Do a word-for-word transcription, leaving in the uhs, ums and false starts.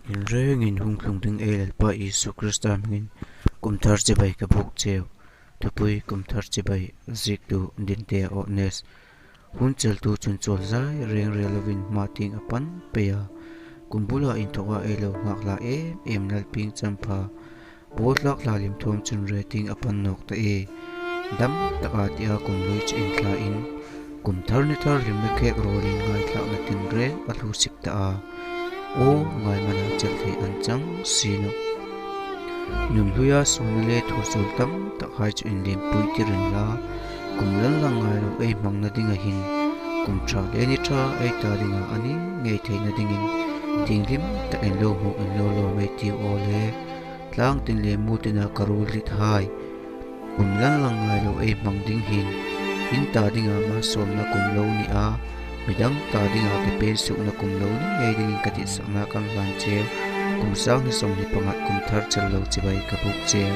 Inrengin hung tlung ding ei Lalpa Isu Krista hmingin kum thar chibai ka buk cheu. Thupui kum thar chibai, ziektu Dintea Ones. Hun cheltu chun chawl zai reng rel lovin hma tieng a pan pei a. Kum bula inthawka ei lo nghak hla em em Lalpieng Champha, Pawl tlak hla lim thuom chun re tieng a pan nawk ta e. Dam taka tia kum lui chu inthla in, kum thar ni thar hlimna khek rawlin ngaithlakna tin reng a hlu sik ta a. Aw, ngaimana chel thei an chang si nawh. Nun hluia suolna le thu suol tam takhai chu inlimpui tir inla, kum lang lang ngai lo ei hmangna dinga hin, kum ṭha le ni ṭha ei ta dinga a ni ngei theina dingin, thienghlim takin lo hmuk in lo lawm ei tiu aw le. Tlang tin le mu tina ka ruol dit hai, kum lang lang ngai lo ei hmang ding hin, in ta dinga malsawmna kum lo ni a, midang ta dinga ke pen sukna kum lo ni ngei dingin ka tihsakna kan hlan cheu. Kum sang hni sawmhni panga kum thar chel lo chibai ka buk cheu.